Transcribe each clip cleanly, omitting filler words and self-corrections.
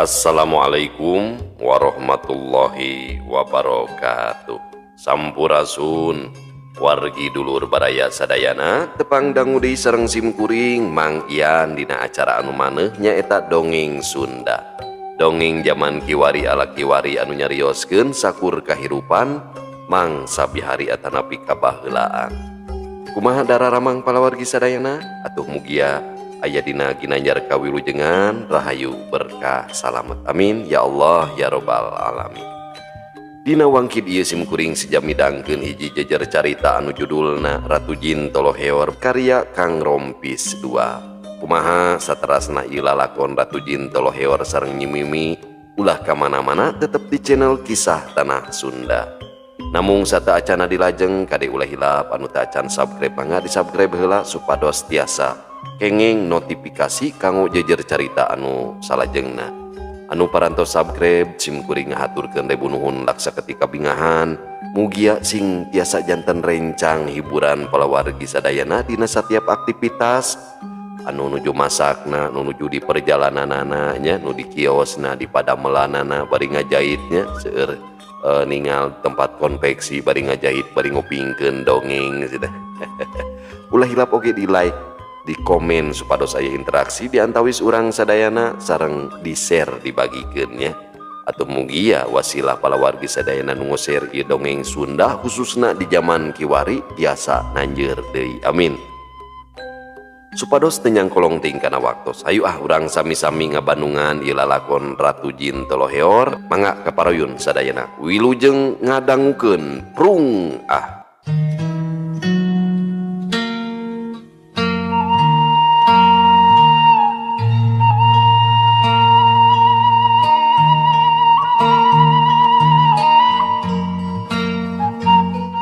Assalamualaikum warahmatullahi wabarakatuh. Sampurasun wargi dulur baraya sadayana, tepang dangu deui sareng simkuring Mang Ian dina acara anu maneuh nyaeta Dongeng Sunda. Dongeng zaman kiwari ala kiwari anu nyarioskeun sakur kahirupan mangsa bihari atanapi kabaheulaan. Kumaha dararamang palawargi sadayana? Atuh mugia aya dina ginanjar kawilujengan, rahayu, berkah, salamet. Amin ya Allah ya robbal alamin. Dina wangkid ieu simkuring sejam midangkeun hiji jejer carita anu judulna Ratu Jin Toloheor karya Kang Rompis 2. Kumaha saterasna ieu lalakon Ratu Jin Toloheor sareng Nyi Mimi, ulah ka mana-mana, tetep di channel Kisah Tanah Sunda. Namung sateuacanna dilajeng, kade ulah hilap anu teu acan subscribe, mangga di subscribe heula supados tiasa kenging notifikasi kanggo jejer carita anu salajengna. Anu parantos subscribe, simkuring ngahaturkeun ribu nuhun laksa ketika bingahan. Mugia sing tiasa janten rencang hiburan palawargi sadayana dina setiap aktivitas, anu nuju masakna, nu nuju di perjalananana nya, nu di kiosna, di padamelanana bari ngajahitnya, seueur ningal tempat konveksi bari ngajahit bari ngupingkeun dongeng gitu. Ulah hilap oge di like, di komen supados aya interaksi di antawis urang sadayana, sareng di share, dibagikeun nya. Atau mugia wasilah palawargi sadayana nu share ieu dongeng Sunda khususna di zaman kiwari tiasa nanjeur deui, amin. Supados teu nyangkolong teuing kana waktos, ayo ah urang sami-sami ngabandungan ieu lalakon Ratu Jin Toloheor. Mangga kaparuyun sadayana, wilujeng ngadangukeun, prung ah.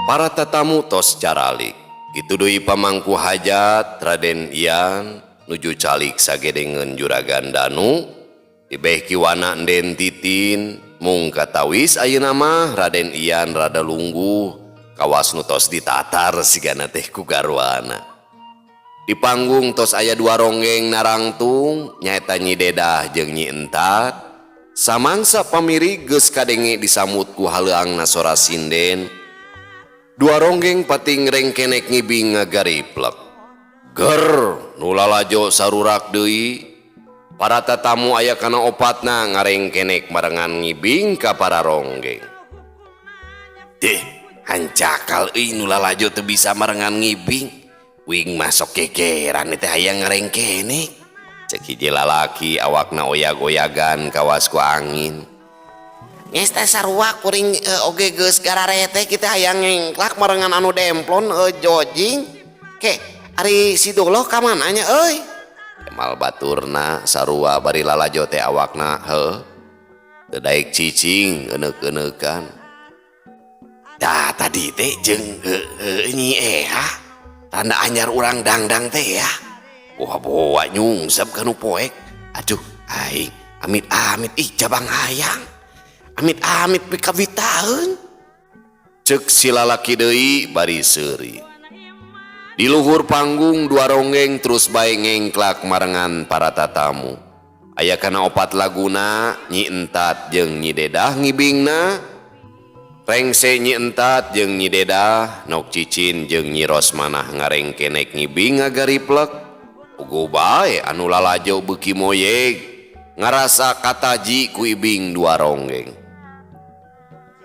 Para tatamu tos caralik. Kitu deui pamangku hajat Raden Ian nuju calik sagedengeun Juragan Danu dibeh kiwana Enden Titin. Mung katawis ayeuna mah Raden Ian rada lungguh kawas nu tos ditatar sigana teh ku garwana. Di panggung tos aya dua ronggeng narangtung, nyaeta Nyi Dedah jeung Nyi Entat. Samangsa pamiri geus kadenge disamut ku haleuangna sora sinden. Dua ronggeng pating rengkenek ngibing ngagariplek. Ger, nu lalajo sarurak deui. Para tatamu aya kana opatna ngarengkenek marengan ngibing ka para ronggeng. Deh, hancakal euy nu lalajo teu bisa marengan ngibing. Wing masuk kekeran teh hayang ngarengkenek. Cek hiji lalaki awakna oyag-oyagan kawas ku angin. Geus teh sarua kuring oge geus gararete kita hayang ngengklak marengan anu demplon jojing. Ke ari si Doloh ka mana nya euy? Kemal baturna sarua bari lalajo teh awakna heuh. Teu daek cicing euneuk-euneukan. Da tadi teh jeung Nyi Eha tanda anyar urang dangdang teh ya. Boa-boa nyungsep kanu poek. Aduh aing amit-amit ih jabang hayang. Amit-amit pikawitaeun. Cek si lalaki deui bari seuri. Di luhur panggung dua ronggeng terus bae ngengklak marengan para tatamu. Aya kana opat laguna Nyi Entat jeung Nyi Dedah ngibingna. Rengse Nyi Entat jeung Nyi Dedah, Nok Cicin jeung Nyi Rosmanah ngarengkenek ngibing ngagariplek. Ugu bae anu lalajo beuki moyeg ngarasa kataji ku ibing dua ronggeng.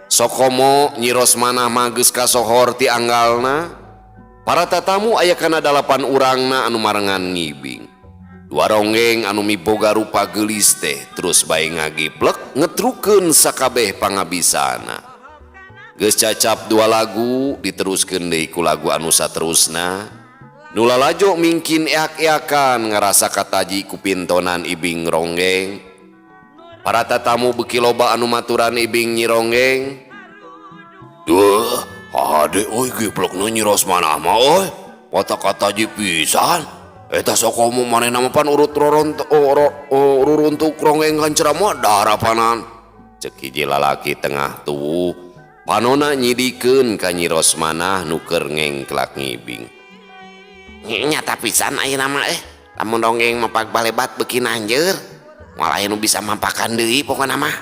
Sokomo Nyi Rosmanah mah geus kasohor ti anggalna. Para tatamu aya kana 8 urangna anu marengan ngibing. Dua ronggeng anu miboga rupa geulis teh terus bae ngagiplek ngetrukeun sakabeh pangabisana. Geus cacap dua lagu diteruskeun deui ku lagu anu saterusna. Nu lalajo mingkin eak-eakan ngarasa kataji ku pintonan ibing ronggeng. Para tatamu beuki loba anu maturan ibing Nyi Ronggeng. Duh, hade euy giplekna Nyi Rosmanah mah euy. Mata kataji pisan. Eta sokomo manehna mah pan urut ruruntuk ronggeng kancera mah darapanan. Cek hiji lalaki tengah tuwuh panona nyidikeun ka Nyi Rosmanah nu keur ngengklak ngibing. Nyata pisan ayeuna mah lamun ronggeng mah pag balebat beuki nanjeur. Moal aya nu bisa mampakan deui pokona mah.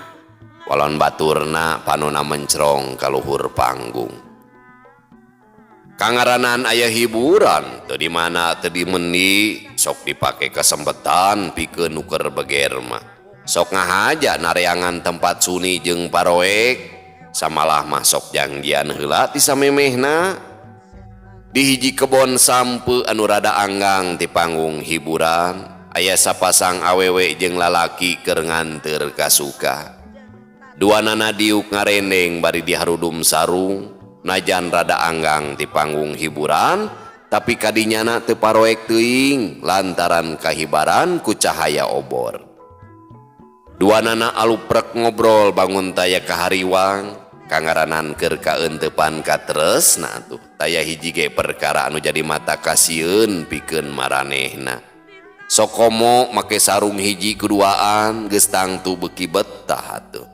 Walon baturna panona mencrong ka luhur panggung. Kangaranan aya hiburan teu di mana teu di mendi sok dipake kasempetan pikeun nu keur beger mah. Sok ngahaja nareangan tempat suni jeung paroek samalah mah sok jangjian heula ti samemehna. Di hiji kebon sampe anu rada anggang ti panggung hiburan aya sapasang awewe jeung lalaki keur nganteur kasuka. Duanana diuk ngarendeng bari diharudum sarung najan rada anggang ti panggung hiburan tapi kadinyana teu paroek teuing lantaran kahibaran ku cahaya obor. Duanana aluprek ngobrol bangun taya kahariwang kangaranan keur kaeuntepan katresna atuh taya hiji ge perkara anu jadi mata kasieun pikeun maranehna. Sokomo make sarung hiji kuduaan geus tangtu beuki betah atuh.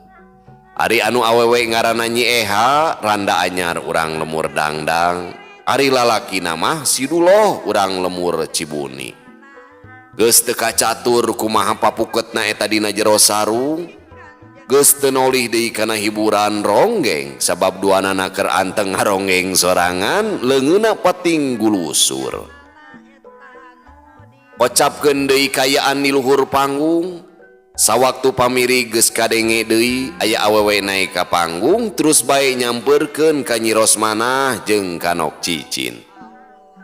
Ari anu awewe ngaranna Nyi Eha randa anyar urang lemur dangdang, ari lalakina mah si Duloh urang lemur Cibuni. Geus teu kacatur kumaha papuketna eta dina jero sarung, geus teu nolih deui kana hiburan ronggeng sabab duanana keur anteng ngaronggeng sorangan leungeunna pating gulusur. Kocapkeun deui kayaan di luhur panggung. Sawaktu pamiri geus kadenge deui aya awewe naik ka panggung terus bae nyamperkeun ka Nyi Rosmanah jeung ka Nok Cicin.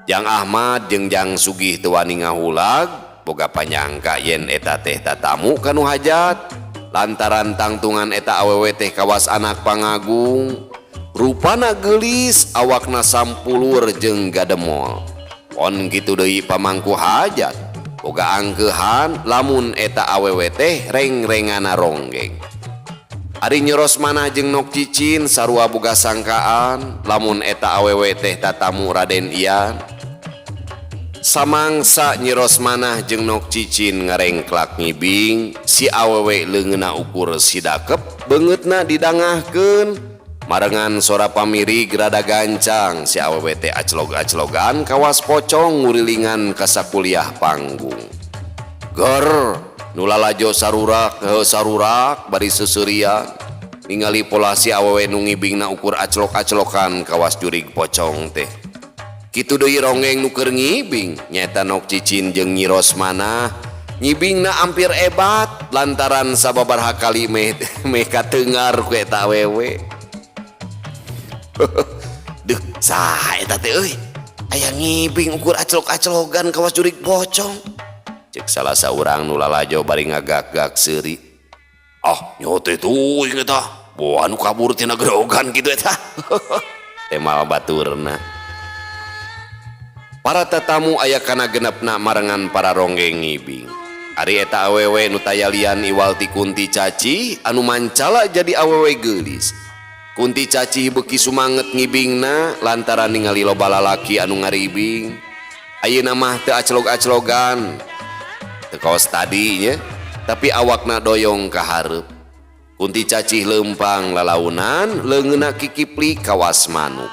Jang Ahmad jeung Jang Sugih teu wani ngahulag boga panyangka yen eta teh tatamu kanu hajat lantaran tangtungan eta awewe teh kawas anak pangagung rupana geulis awakna sampulur jeung gademol. Pon kitu deui pamangku hajat boga angkeuhan lamun eta awewe teh reng-rengana ronggeng. Ari Nyi Rosmanah jeung Nok Cicin sarua boga sangkaan lamun eta awewe teh tatamu Raden Ian. Samangsa Nyi Rosmanah jeung Nok Cicin ngarengklak ngibing si awewe leungeunna ukur sidakep beungeutna didangahkeun marengan sora pamirig rada gancang si awewe teh aclog-aclogan kawas pocong ngurilingan ka sakuliah panggung. Ger nu lalajo sarurak heuh sarurak bari seuseurian ningali pola si awewe nu ngibingna ukur aclok-aclokan kawas jurig pocong teh. Kitu deui ronggeng nu keur ngibing nyaeta Nok Cicin jeung Nyi Rosmanah ngibingna ampir ebat lantaran sababaraha kali meh meh katengar ku eta awewe. Duh, saha eta teh euy? Aya ngibing ukur aclok-aclogan kawas jurig pocong. Cek salah saurang nu lalajo bari ngagak-gak seuri. Ah, nyote teuing eta. Boa nu kabur tina gerogan kitu eta. Temal baturna. Para tetamu aya kana genepna marengan para ronggeng ngibing. Ari eta awewe nu tayalian iwal ti Kunti Cacih anu mancala jadi awewe geulis. Kunti Cacih beuki sumanget ngibingna lantaran ningali loba lalaki anu ngaribing. Ayeuna mah teu aclog-aclogan. Teu kaos tadi nya, tapi awakna doyong ka hareup. Kunti Cacih leumpang lalaunan leungeunna kikipli kawas manuk.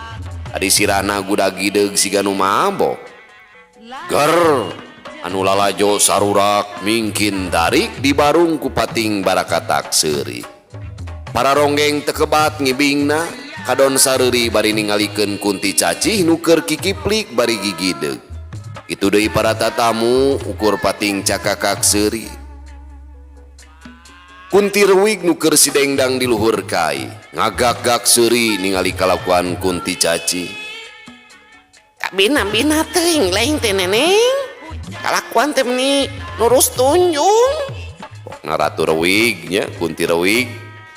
Ari sirahna gudag-gideug siga nu mabok. Ger anu lalajo sarurak mingkin tarik dibarung ku pating barakatak seuri. Para ronggeng tekebat ngibingna kadon sareuri bari ningalikeun Kunti Cacih nu keur kikiplik bari gigideug. Kitu deui para tatamu ukur pating cakakak seuri. Kunti Rewig nu keur sidengdang di luhur kai ngagak-gak seuri ningali kalakuan Kunti Cacih. Kabina-bina teuing lain teh neneng. Kalakuan teh meni nurus tunjung. Pokna Ratu Rewig nya Kunti Rewig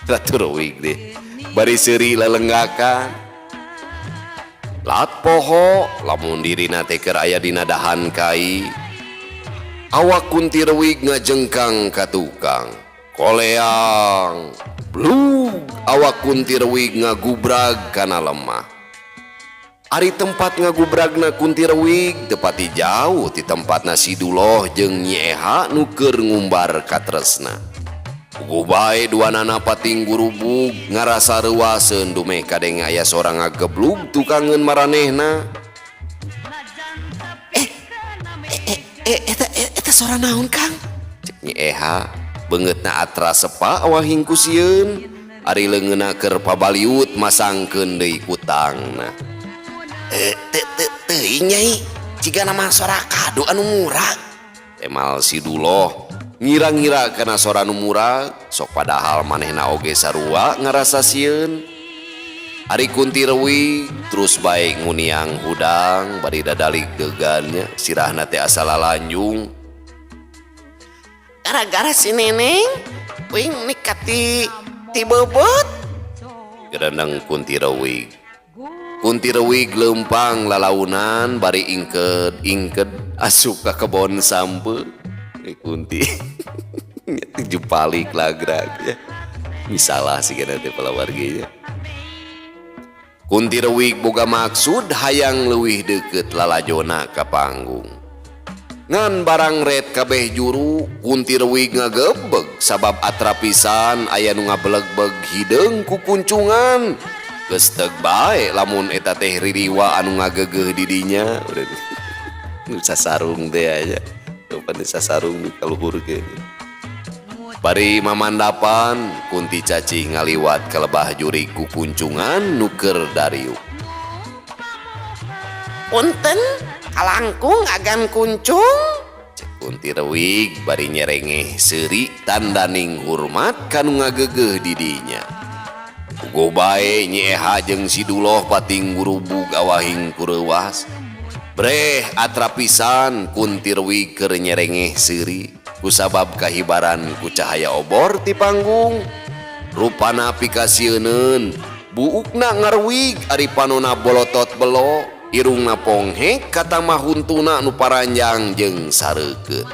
Ratu Rewig deh. Bari seuri lelenggakan. Lat poho lamun dirina teh keur aya dina dahan kai. Awak Kunti Rewig ngajengkang ka tukang. Koleang blug awak Kunti Rewig ngagubrag kana lemah. Ari tempat ngagubragna Kunti Rewig teu pati jauh ti tempatna si Duloh jeung Nyi Eha nu keur ngumbar katresna. Puguh bae duanana pating gurubug ngarasa reuaseun dumeh kadenge aya sora ngageblug tukangeun maranehna. Eta sora naon Kang? Cek Nyi Eha. Beungeutna atra sepa awahing ku sieun. Ari leungeunna keur pabaliut masangkeun deui kutangna. Eh, teu teu teuing, Nyai. Jigana mah sora kadu anu murag. Temal si Duloh ngira-ngira kana sora nu murag, sok padahal manehna oge sarua ngarasa sieun. Ari Kunti Rewig terus bae nguniang hudang bari dadalik degannya, sirahna teh asa lalanjung. Gara-gara si Neneng, uing nikah ti ti beubeut. Gerendeng Kunti Rewig. Kunti Rewig leumpang lalaunan bari ingked ingked asup ka kebon sampeu. Eh, Kunti jupalik lagrag ya. Misalah sih kena teh palawargi nya. Kunti Rewig boga maksud hayang leuwih deukeut lalajona ka panggung. Ngan barang ret kabeh juru, Kunti Rewig ngagebeg sabab atra pisan aya nu ngabelegbeg hideung ku kuncungan. Geus teug bae lamun eta teh ririwa anu ngageugeuh di dinya. Nu sasarung teh aya. Pan sasarung di kaluhur ge. Bari mamandapan, Kunti Cacih ngaliwat ka lebah jurig ku kuncungan nu keur dariuk. Punten, kalangkung agan kuncung. Cek Kunti Rewig bari nyerengeh seuri tandaning hormat kanu ngageugeuh di dinya. Puguh bae Nyi Eha jeung si Duloh pating gurubug awahing kureuwas. Breh atra pisan Kunti Rewig keur nyerengeh seuri kusabab kahibaran ku cahaya obor ti panggung. Rupana pikasieuneun, buukna ngaruwig ari panona bolotot belo, irungna ponghek katamah huntuna nu paranjang jeung sareukeut.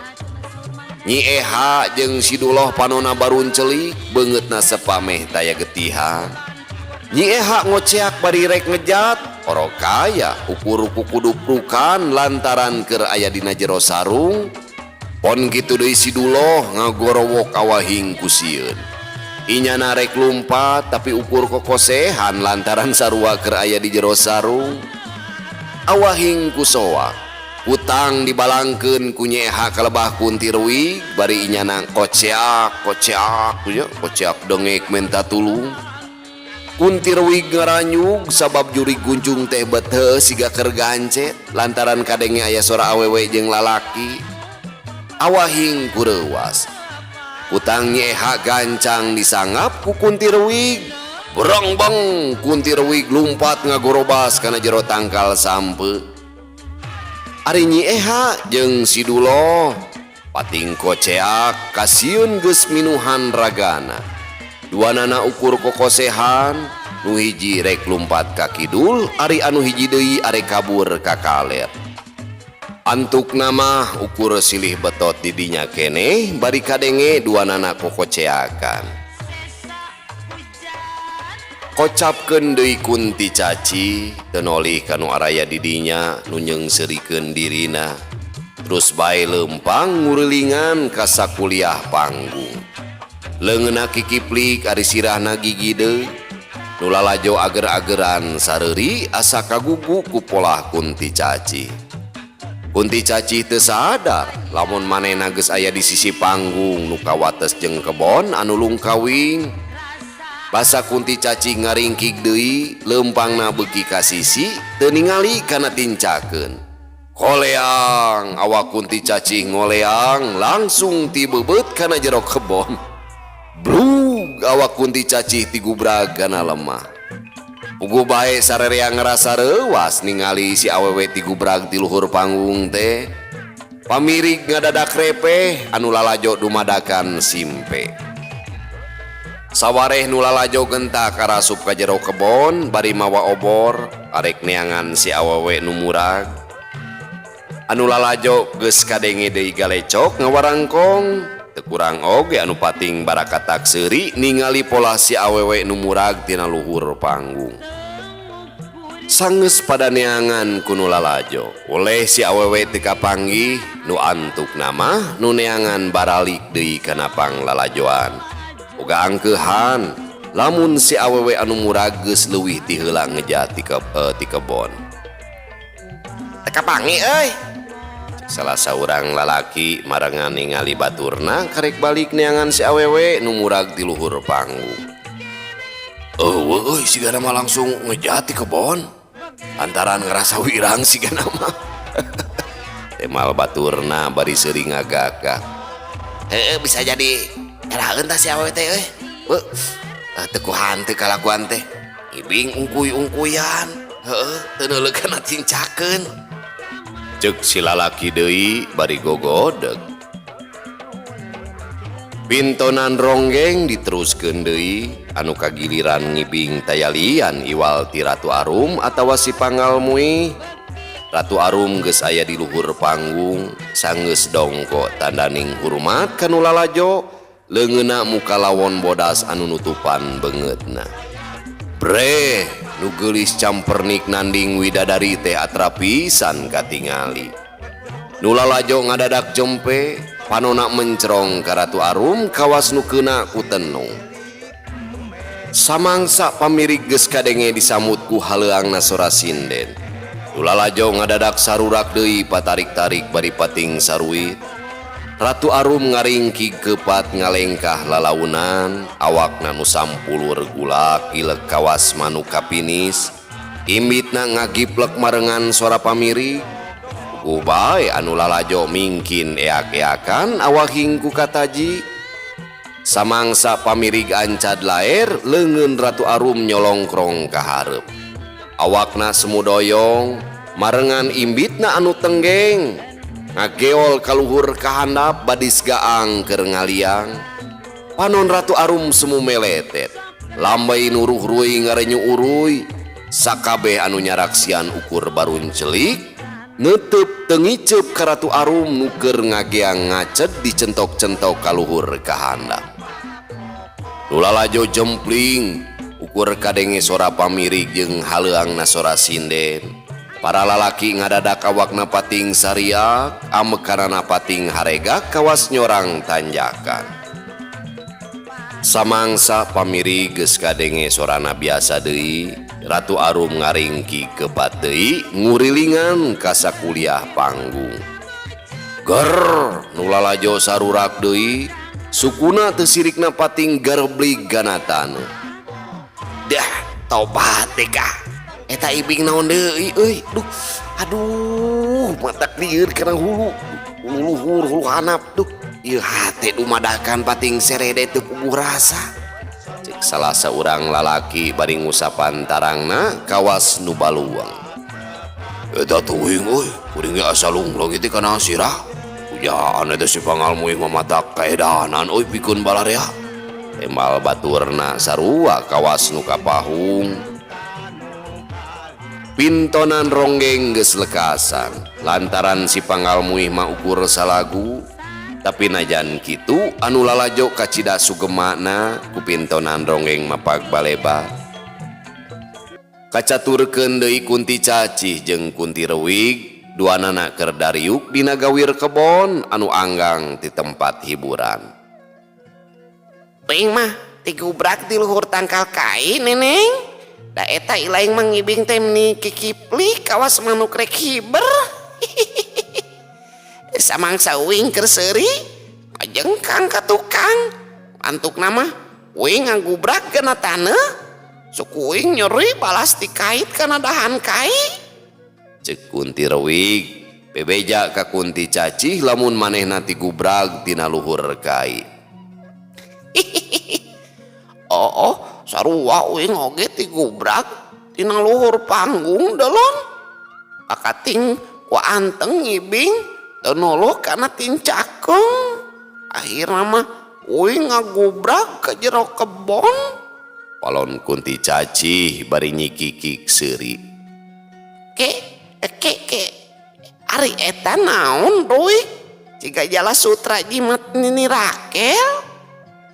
Nyi Eha jeung si Duloh panona baruncelik, beungeutna sepameh taya getihan. Nyi Eha ngoceak bari rek ngejat, orokaya ukur kukuduprukan lantaran keur aya dina jero sarung. Pon kitu deui si Duloh ngagorowok awahing ku sieun. Inyana rek lumpat tapi ukur kokosehan lantaran sarua keur aya di jero sarung. Awahing ku soak, kutang dibalangkeun ku Nyi Eha ka lebah Kunti Rewig bari inyana koceak koceak nya koceak dengek menta tulung. Kunti Rewig ngaranyug sabab jurig kuncung teh bet heuh siga keur gancet lantaran kadenge aya sora awewe jeung lalaki. Awahing kureuwas. Kutang Nyi Eha gancang disangap ku Kunti Rewig. Berongbeng Kunti Rewig lumpat ngagorobas kana jero tangkal sampeu. Ari Nyi Eha jeung si Duloh pating koceak kasieun geus minuhan ragana. Duanana ukur kokosehan, nu hiji rek lumpat ka kidul, ari anu hiji deui arek kabur ka kaler. Antukna mah ukur silih betot di dinya keneh bari kadenge duanana kokoceakan. Kocapkeun deui Kunti Caci teu nolih ka nu araya di dinya nu nyeungseurikeun dirina. Terus bae leumpang ngurilingan ka sakuliah panggung. Leungeunna kikiplik ari sirahna gigideu. Nu lalajo ager-ageran sareuri asa kagugu ku polah Kunti Caci. Kunti Caci teu sadar lamun manehna geus aya di sisi panggung nu kawates jeung kebon anu lungkawing. Basa Kunti Caci ngaringkik deui, leumpangna beuki ka sisi teu ningali kana tincakeun. Koleang awak Kunti Caci ngoleang langsung tibeubeut kana jero kebon. Brug awak Kunti Caci tigubrag kana lemah. Puguh bae sarerea ngerasa reuwas ningali si awewe tigubrag ti luhur panggung teh. Pamirik ngadadak repeh anu lalajo dumadakan simpe. Sawareh nu lalajo genta karasup ka jero kebon bari mawa obor arek neangan si awewe nu murag. Anu lalajo geus kadenge deui galecok ngawarangkong. Teu kurang oge anu pating barakatak seuri ningali pola si awewe nu murag tina luhur panggung. Sanggeus pada neangan ku nu lalajo, oleh si awewe teu kapanggih, nu antukna mah nu neangan baralik deui kana panglalajoan. Boga angkeuhan lamun si awewe anu murag geus leuwih ti heula ngejat ti kebon. Teu kapanggih euy. Cek salah saurang lalaki marengan ningali baturna karek balik neangan si awewe nu murag di luhur panggung. Eueuh euy, sigana mah langsung ngejat di kebon. Lantaran ngerasa wirang sigana mah. Temal baturna bari seuri ngagagah. Heeh, bisa jadi eraeun tah si awewe teh euy. Beuh, teu kuhan teu kalakuan teh. Ibing ungkuy-ungkuyan. Heeh, teu neuleuh kana tincakeun. Cek si lalaki deui bari gogodeg. Pintonan ronggeng diteruskeun deui anu kagiliran ngibing tayalian iwal ti Ratu Arum atawa si Panggal Muih. Ratu Arum geus aya di luhur panggung sanggeus dongko tandaning hurmat ka nu lalajo leungeunna muka lawon bodas anu nutupan beungeutna. Breh nu geulis campernik nanding widadari teh atra pisan katingali. Nu lalajo ngadadak jempe panona mencerong ka Ratu Arum kawas nu keuna ku tenung. Samangsa pamirik geus kadenge disamut ku haleuangna sora sinden. Nu lalajo ngadadak sarurak deui patarik-tarik bari pating saruit. Ratu Arum ngaringkig kepat ngalengkah lalaunan, awakna nu sampulur gulak ilek kawas manuk kapinis. Imbitna ngagiplek marengan sora pamirik. Puguh bae anu lalajo mingkin eak-eakan awahing ku kataji. Samangsa pamirig ancad laer, leungeun Ratu Arum nyolongkrong ka hareup. Awakna semu doyong, marengan imbitna anu tenggeng. Ngageol kaluhur kahandap badis gaang keur ngaliang. Panon Ratu Arum semu meletet, lambey nuruh ruy ngarenyu uruy. Sakabeh anu nyaraksian ukur baruncelik, neuteup teu ngiceup ka Ratu Arum nu keur ngageang ngaced dicentok-centok kaluhur kahandap. Nu lalajo jempling, ukur kadenge sora pamirig jeung haleuangna sora sinden. Para lalaki ngadadak awakna pating sariak, amekanana pating haregak kawas nyorang tanjakan. Samangsa pamirig geus kadenge sorana biasa deui, Ratu Arum ngaringki kepat deui ngurilingan ka sakuliah panggung. Ger nu lalajo sarurak deui, sukuna teu sirikna pating garblig kana taneuh. Dah tobat teh kah. Eta ibing naon deui euy. Duh, aduh, matak lieur kana hulu. Hulu luhur, hulu handap. Duh, ieu hate dumadakan pating serede teu puguh rasa. Cek salah saurang lalaki bari ngusapan tarangna kawas nu baluang. Eta teuing euy, kuring ge asa lunglong ieu teh kana sirah. Ujaan eta si Pangal Muih mah matak kaedanan euy pikeun balarea. Tembal baturna sarua kawas nu kapahung. Pintonan ronggeng geus lekasan lantaran si Panggal Muih mah ukur salagu. Tapi najan kitu anu lalajo kacida sugemana ku pintonan ronggeng mapag baleba. Kacaturkeun deui Kunti Cacih jeung Kunti Rewig duanana keur dariuk dina gawir kebon anu anggang ti tempat hiburan. Teuing mah tigubrak di luhur tangkal kai neneng. Da eta ilaing mah ngibing teh meni kikiplik kawas manuk rek hiber. Samangsa uing keur seuri kajengkang ka tukang. Antukna mah uing ngagubrak kana taneuh. Suku uing nyeri balas dikait kana dahan kai. Cek Kunti Rewig bebeja ka Kunti Cacih lamun manehna tigubrag tina luhur kai. Oh, oh, sarua uing oge tigubrag tina luhur panggung delon. Kakating ku anteng ngibing teu nuluh kana tincakung. Akhirna mah uing ngagubrag ka jero kebon. Palon Kunti Cacih bari nyikikik seuri. Ke, ke, ke. Ari eta naon, Ruy? Ciga jala sutra jimat Nini Rakel.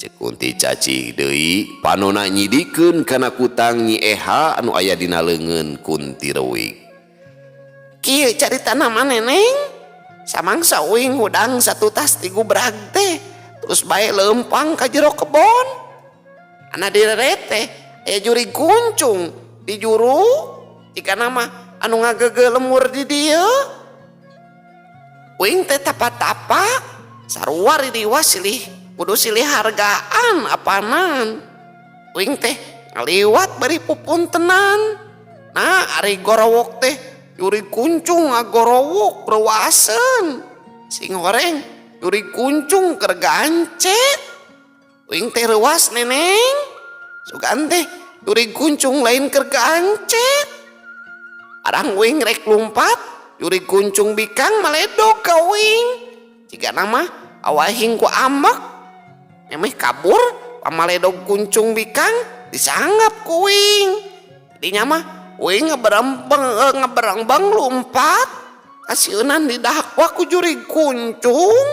Cek Kunti Cacih deui panona nyidikeun kana kutang Nyi Eha anu aya dina leungeun Kunti Rewig. Kieu caritana mah neneng. Samangsa uing hudang satutas tigubrag teh, terus bae leumpang ka jero kebon. Ana direret teh aya jurig kuncung di juru jika nama anu ngagege lemur di dieu. Uing teh tapa-tapa sarua ririwa silih kudu silih hargaan apanan. Uing teh ngaliwat bari pupuntenan. Nah ari gorowok teh jurig kuncung ngagorowok reuaseun. Sing horeng jurig kuncung keur gancet. Uing teh reuas neneng. Sugan teh jurig kuncung lain keur gancet. Arang uing rek lumpat jurig kuncung bikang maledog ka uing. Jigana mah awahing ku ambek. Memeh kabur pamaledog kuncung bikang disanggap ku uing. Jadinya mah uing ngeberembeng lumpat kasieunan didakwa ku jurig kuncung.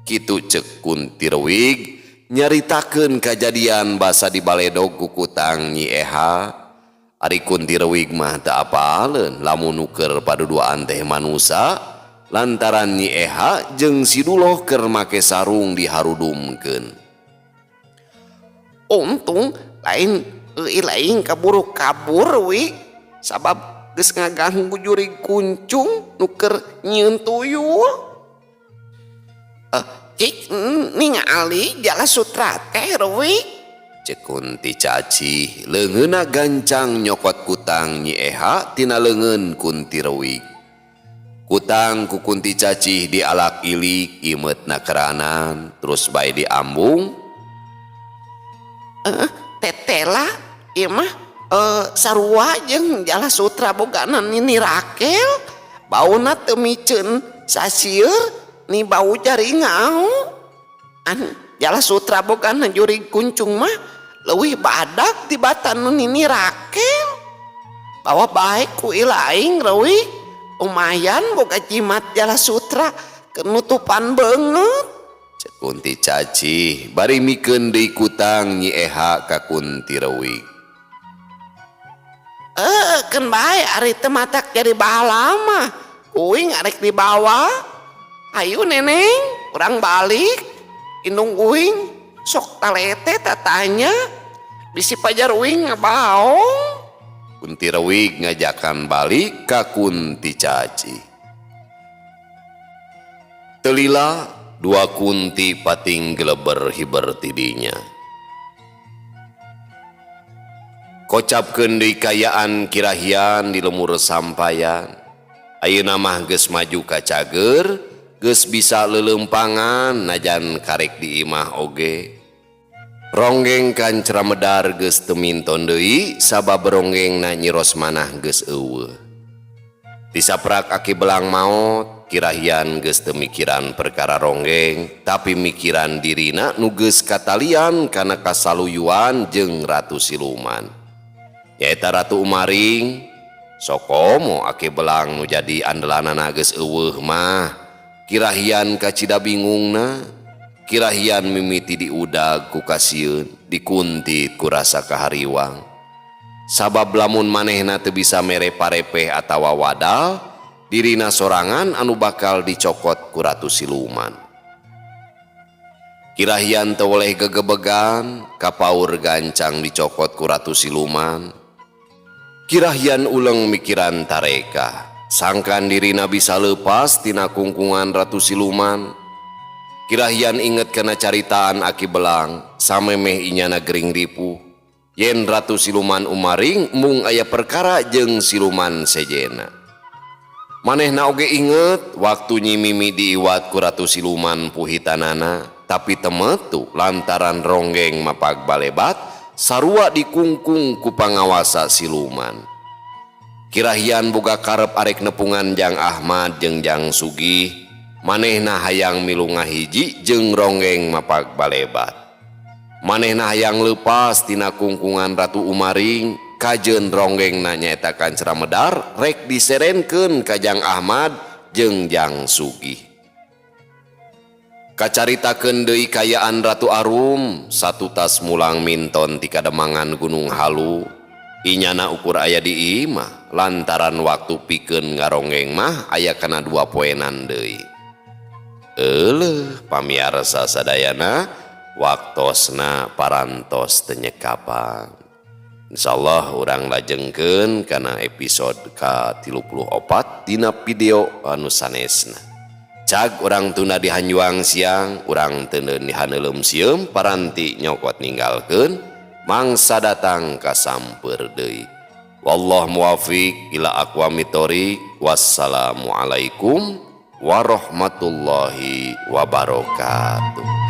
Kitu cek Kunti Rewig nyaritakeun kajadian basa dibaledog ku kutang Nyi Eha. Ari Kunti Rewig mah teu apaleun lamun nu keur paduduaan teh manusa lantaran Nyi Eha jeung si Duloh keur make sarung diharudumkeun. Untung lain euy lain kaburu kabur wi sabab geus ngaganggu jurig kuncung nu keur nyieun tuyul. Cik ningali jala sutra teh Rewig. Cek Kunti Cacih leungeunna gancang nyokot kutang Nyi Eha tina leungeun Kunti Rewig. Kutang ku Kunti Cacih dialak ilik imeutna keranan terus bae diambung. Tetela ieu mah sarua jeung jala sutra bogana Nini Rakel bauna teu miceun sasieur ni bau jaringau. An jala sutra bogana jurig kuncung mah leuwih badak tibatan nu Nini Rakel. Bawa bae ku ilaing Rewig lumayan boga jimat jala sutra kenutupan beungeut. Cek Kunti Cacih bari mikeun deui kutang Nyi Eha ka Kunti Rewig. Keun bae ari teu matak jadi bahala mah uing arek dibawa. Ayo neneng urang balik. Indung uing sok talete tatanya bisi pajar uing ngabaong. Kunti Rewig ngajakan balik ka Kunti Cacih. Telila dua kunti pating geleber hiber tidinya. Kocapkeun deui kayaan kirahian di lemur sampayan. Ayeuna mah geus maju ka cager, geus bisa leuleumpangan najan karek di imah oge. Ronggeng kancra medar geus teu minton deui sabab ronggengna Nyi Rosmanah geus eueuh. Tisaprak aki belang maot, kirahian geus teu mikiran perkara ronggeng, tapi mikiran dirina nu geus katalian kana kasaluyuan jeung Ratu Siluman. Nyaeta Ratu Umaring, sokomo aki belang nu jadi andelanana geus eueuh mah. Kirahian kacida bingungna, kirahian mimiti diudag ku kasieun, dikuntit ku rasa kahariwang. Sabab lamun manehna teu bisa mere parepeh atawa wadal, dirina sorangan anu bakal dicokot ku Ratu Siluman. Kirahian teu weleh gegebegan, kapaur gancang dicokot ku Ratu Siluman. Kirahian uleng mikiran tareka, sangkan dirina bisa lepas tina kungkungan Ratu Siluman. Kirahian inget kana caritaan aki belang, samemeh inyana gering ripuh. Yen Ratu Siluman Umaring mung aya perkara jeung siluman sejena. Manehna oge inget waktu Nyi Mimi diiwat ku Ratu Siluman puhitanana, tapi temetu lantaran ronggeng mapag balebat sarua dikungkung ku pangawasa siluman. Kirahian boga karep arek nepungan Jang Ahmad jeung Jang Sugih, manehna hayang milu ngahiji jeung ronggeng mapag balebat. Manehna hayang leupas tina kungkungan Ratu Umaring, kajeun ronggengna nyaeta Kancra Medar rek diserenkeun ka Jang Ahmad jeung Jang Sugih. Kacaritakeun deui kayaan Ratu Arum satutas mulang minton ti kademangan Gunung Halu. Inyana ukur aya di imah lantaran waktu pikeun ngaronggeng mah aya kana 2 poenan deui. Euleuh pamiarsa sadayana waktosna parantos teu nyekapan. Insyaallah urang lajengkeun kana episode ka-34 dina video anu sanesna. Cag urang tuna di hanjuang siang, urang teuneun di haneuleum sieum, paranti nyokot ninggalkeun mangsa datang kasampeur deui. Wallah muwafiq ila aqwamit thoriq. Wassalamualaikum warahmatullahi wabarakatuh.